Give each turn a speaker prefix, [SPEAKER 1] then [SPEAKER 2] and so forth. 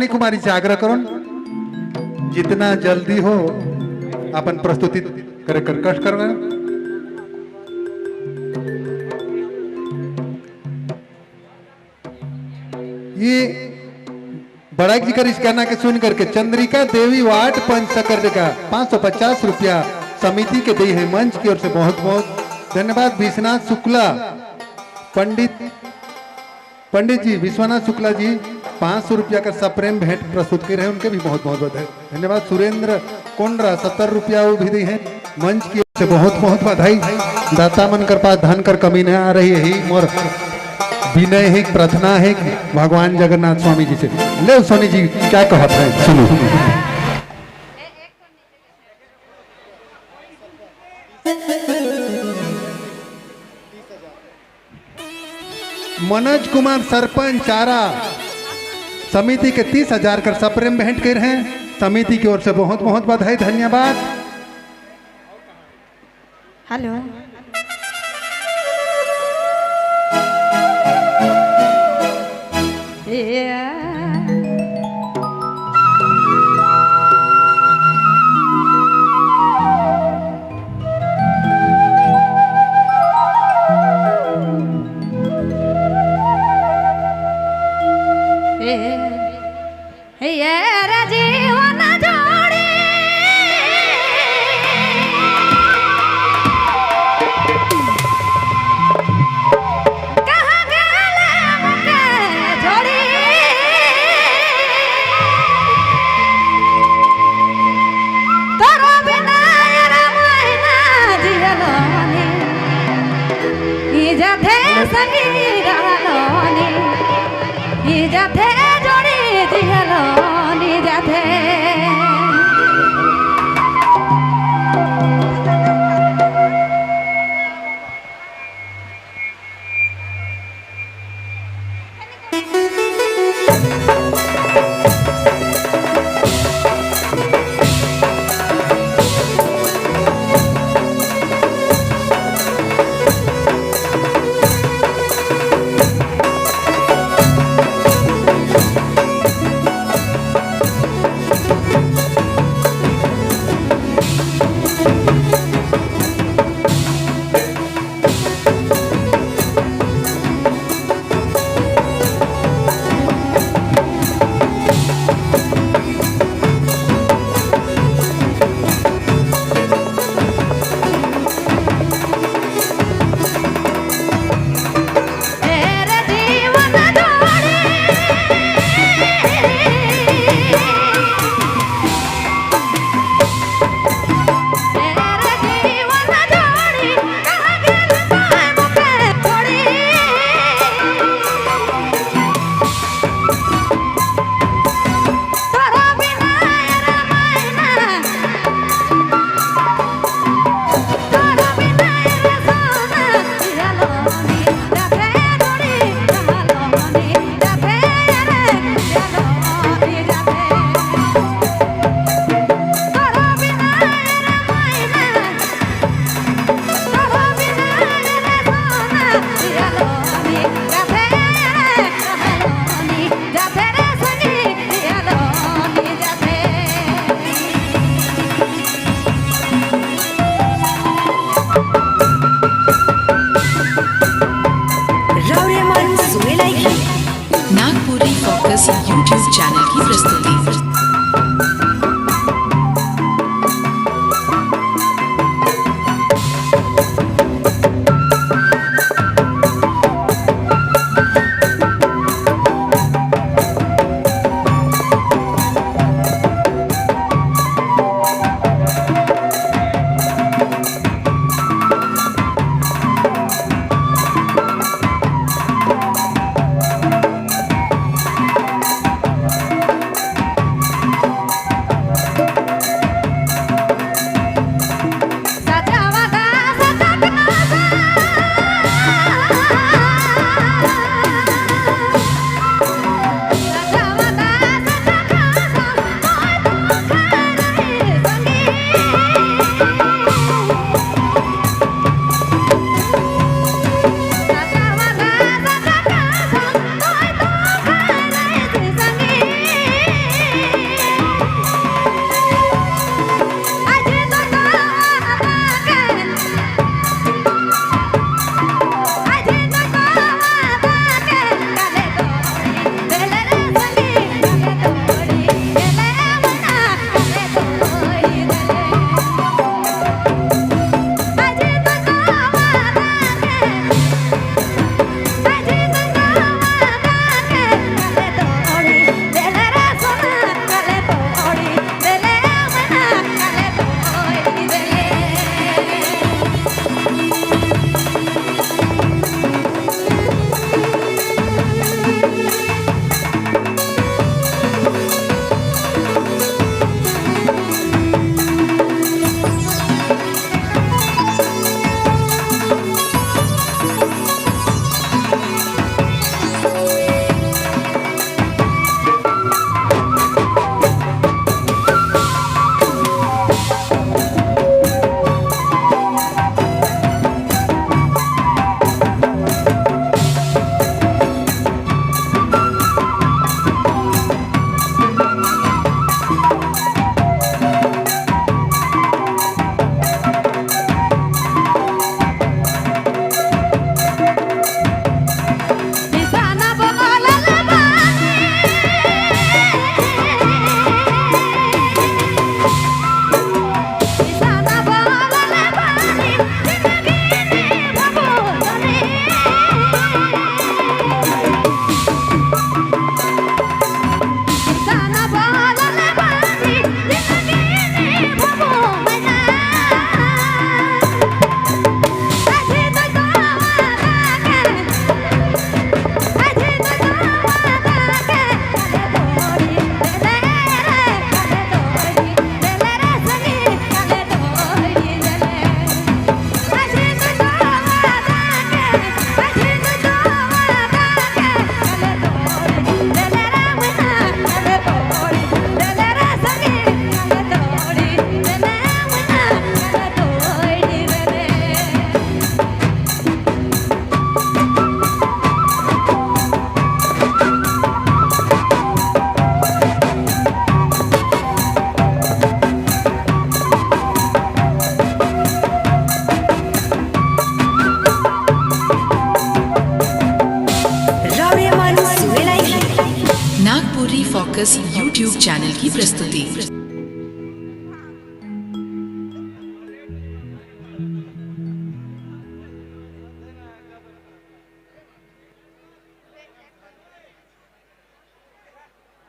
[SPEAKER 1] सोनी कुमारी से आग्रह करो, जितना जल्दी हो अपन प्रस्तुति करे कर कष्ट कर। ये बड़ाई जी कर इस गाना के सुन करके चंद्रिका देवी वार्ड पंच सकर्ड का 550 रुपया समिति के दी है मंच की ओर से बहुत बहुत धन्यवाद। विश्वनाथ शुक्ला पंडित पंडित जी विश्वनाथ शुक्ला जी 500 रुपया का सप्रेम भेंट प्रस्तुत कर रहे हैं, उनके भी बहुत बहुत बधाई धन्यवाद। सुरेंद्र कोंडरा 70 रुपया वो भी दी है मंच की ओर से बहुत बहुत बधाई। दाता मन कर पास धन कर कमी नहीं आ रही है, मोर विनय है, प्रार्थना है भगवान जगन्नाथ स्वामी जी से। ले सोनी जी क्या कहत है सुनो। मनोज कुमार सरपंच चारा समिति के 30,000 कर सप्रेम भेंट कर हैं, समिति की ओर से बहुत बहुत बधाई धन्यवाद।
[SPEAKER 2] हेलो जीवन जोड़ी कहाँ गेले मुके छोड़ी, तोरो बिना रे मैना जियलोनी, इजाथे संगी रहलोनी, इजाथे जोड़ी जियलोनी जाथे।
[SPEAKER 3] नागपुरी फोकस यूट्यूब चैनल की प्रस्तुति।
[SPEAKER 2] सुरेलाई।
[SPEAKER 3] नागपुरी focus YouTube channel की प्रस्तुति।